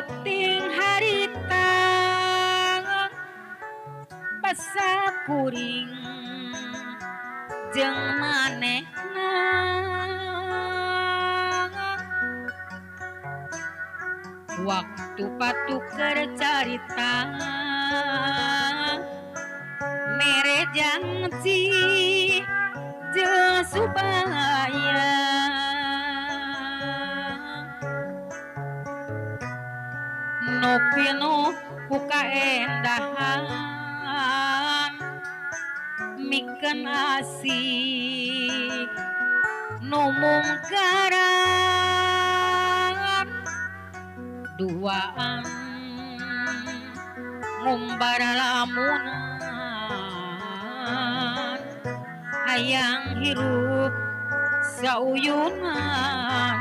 Peuting harita basa kuring jeung manehna waktu patuker carita mere janji jeung supaya nu pinuh ku kaendahan mikeun asih nu mungkaran duaan ngumbar lamunan hayang hirup sauyunan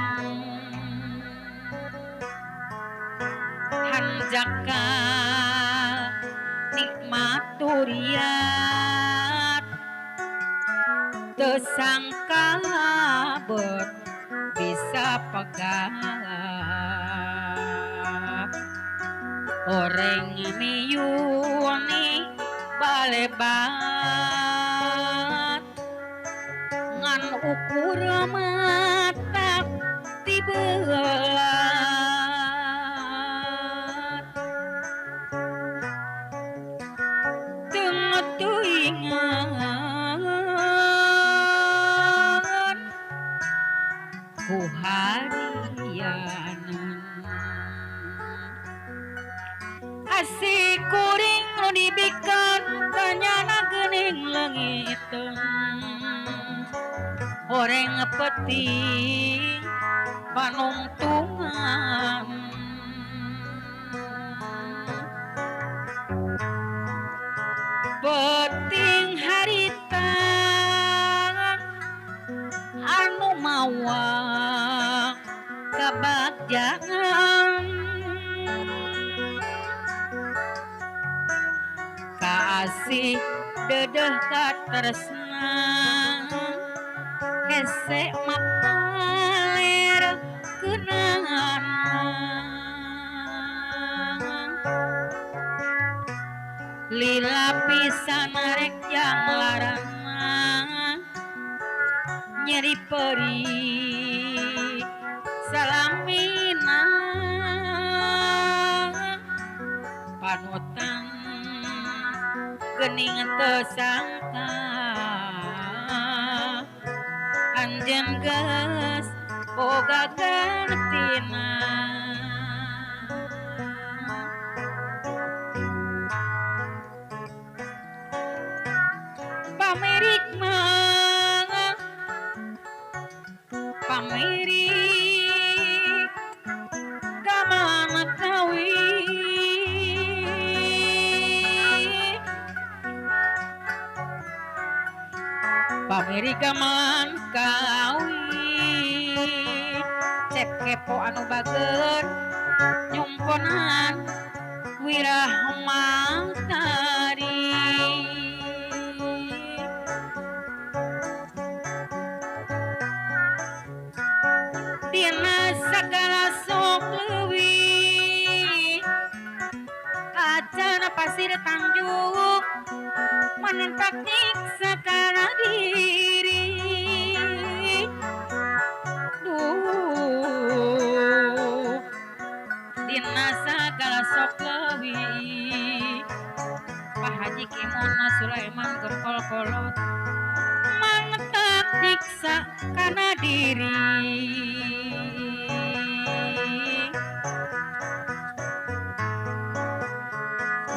hanjaka nikmat turiat teu sangka bet bisa pegat oreng miyuni balebat ngan ukur mata tibelat teu teuingan ku harianan asih kuring nu dibikeun tanyana geuning leungiteun horeng peuting panungtungan peuting harita anu mawa kabagjaan kaasih dedeh katresna hese mapaler keunana lila pisan rek jang larana nyeri perih salamina panutan gening teu sangka anjeun geus boga gantina pamirik mah pamirik gamelan kawi pamirik gamelan kawi cep kepo anu bager nyumponan wirah matari dina sagala sok leuwih acana pasir Tanjung manentak nyiksa kana diri duh dina sagala sok leuwih Pak Haji Kimona Sulaiman gempol kolot manentak nyiksa kana diri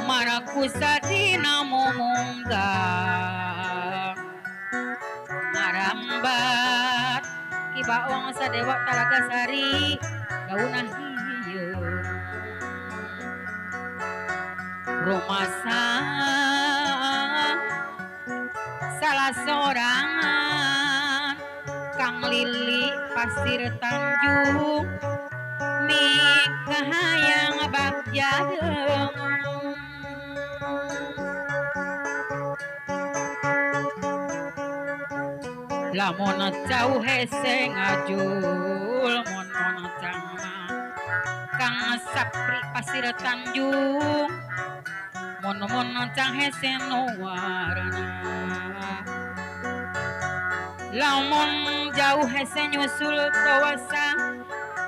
marakusadina mumungga ngarambat Ki Baong sadewa Talaga Sari daunah hieu rumasa salah sorangan Kang Lili Pasir Tanjung mikahayang bagja deung lamun jauh hese ngajul mun mun cangma Kang Sapri Pasir Tanjung mono-mono cang hese nu warana lamun jauh hese nyusul tawasa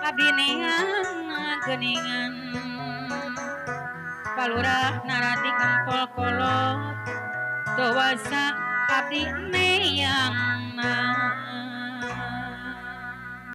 abdi neangan geuningan Palurah naradi kempol kolot tawasa abdi neangna.